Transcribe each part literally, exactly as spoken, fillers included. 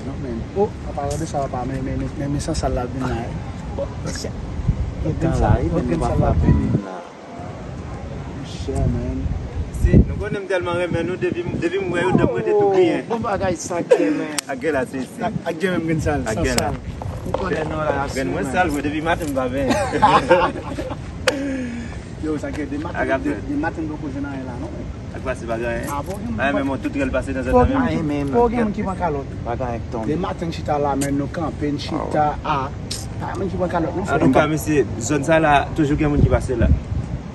Non, men. Oh, an palan de sa, papa, men, men, men, men, men san sal la vin la, eh. Bon, mesye. Lòt grenn sal la vini. Monchè, man. Si, nou konnen m tèlman renmen nou, depi, depi m wè yo, dan m rete tou griyen. Bon bagay sa k gen, men. Ak gen la, se, se. Ak gen menm grenn sal. Ak gen la. Ou konnen nou la, grenn mwen sal, mwen, depi maten m pa benyen. Yo, sa gen de maten, de, de maten m poko jwenn anyen la, non. Ak pase bagay, hein? Ah, bon, gen moun ki pran kalòt. Fò gen moun ki pran kalòt. Bagay tonbe. De maten n chita la, men nou kanpe, n chita, ah. Pa gen moun ki pran kalòt, non. Antouka, mesye, zòn sa la, toujou gen moun ki pase la.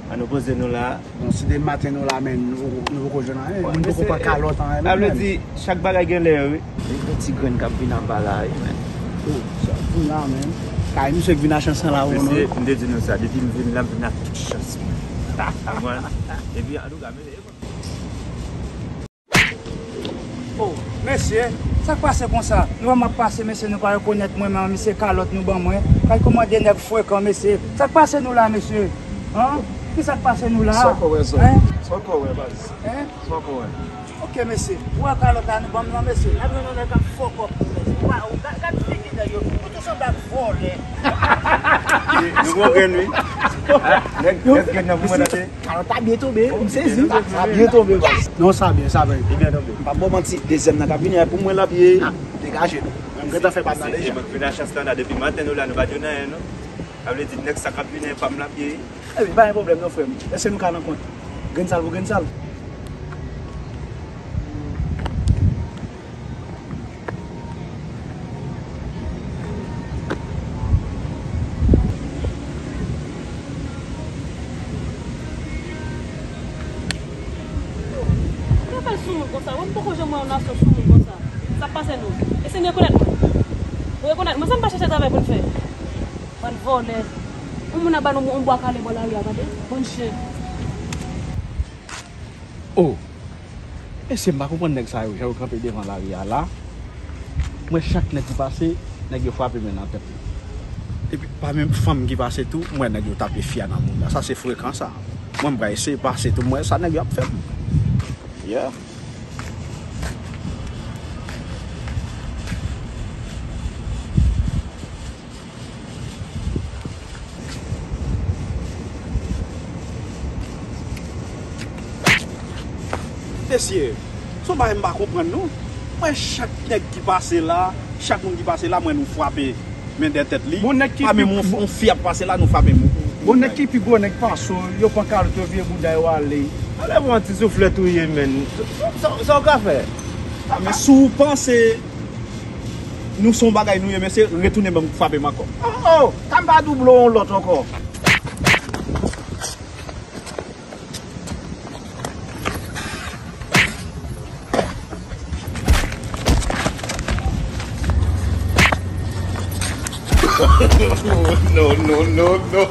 An nou poze nou la. Bon, si de maten nou la, men nou, nou poko jwenn anyen. Moun poko pran kalòt, anyen, non. Sa vle di, chak bagay gen lè, wi. Gen yon ti grenn k ap vin anba la, wi, men. Oh, sa vin la, men. Kay misye k vin achte san la, wi, non. Mesye, m te di nou sa, depi m vin la, m vin ak tout chans mwen. Konprann? Epi, antouka, mesye, Oh, mesye, sa k pase konsa? Nou wè m ap pase, mesye, nou pa rekonèt mwen, men misye kalòt nou ban mwen. Kay kòmande nèg frekan, mesye. Sa k pase nou la, mesye? Hein? Ki sa k pase nou la? Sa w ko wè, zòn? Hein? Sa w ko wè, baz? Hein? Sa w ko wè? Ok, mesye. Ou wè kalòt la nou ban m nan, mesye? N ap jwenn yon nèg k ap fòk òp nou, mesye. Ou pa, ou, gad, gad figi nèg yo. Yo tou sanble ak vòlè. Nou pran grenn, wi. Ah, nèg, nèg grenn nan pou mwen, mesye. Kalòt la byen tonbe, m sezi. Sa byen tonbe, baz. Non, sa byen, sa byen. Li byen tonbe. M p ap ba w manti, dezyèm nan k ap vini a, pou mwen l ap ye. Ah, degaje nou. M gentan fè pa m nan deja. Mwen fè lachans la, depi maten nou la, nou pa jwenn anyen, non. Sa vle di, nèg sa k ap vini a, pa m l ap ye. Epi, pa gen pwoblèm, non, frè m. Èske nou ka nan kont? Grenn sal pou grenn sal. Yo fè l sou moun konsa, mwen m poko janm wè yon nasyon sou moun konsa. Sa k pase nou? Èske n rekonèt mwen? Nou rekonèt mwen, sa n pa chèche travay pou n fè? Bann vòlè. Yon moun ap ba nou yon bwa kale bò lari a, tande? Bann chen. Oh! Mesye, m pa konprann nèg sa yo, jan yo kanpe devan lari a la. M wè chak nèg ki pase, nèg yo frape men nan tèt li. Epi pa menm fanm ki pase tou, m wè nèg yo tape fi a nan mouda. Sa se frekan sa. Mwen, m pral eseye pase tou, m wè sa nèg yo ap fè m. Yeah. Mesye, se yon bagay m pa konprann non. Mwen, chak nèg ki pase la, chak moun ki pase la, mwen, nou frape men dèyè tèt li. Pa menm yon, yon fi ap pase la, nou frape men. Bon, nèg ki pi gwo nèg pase w, yo pran kalòt, yo vire bouda yo ale. Ale pran ti souflèt ou ye, menn. Sa, sa, sa w ka fè? Ah, men si w panse nou se yon bagay nou ye, mesye, retounen ban m frape m ankò. Oh, oh, tann pa double yon lòt ankò. No, no, no, no.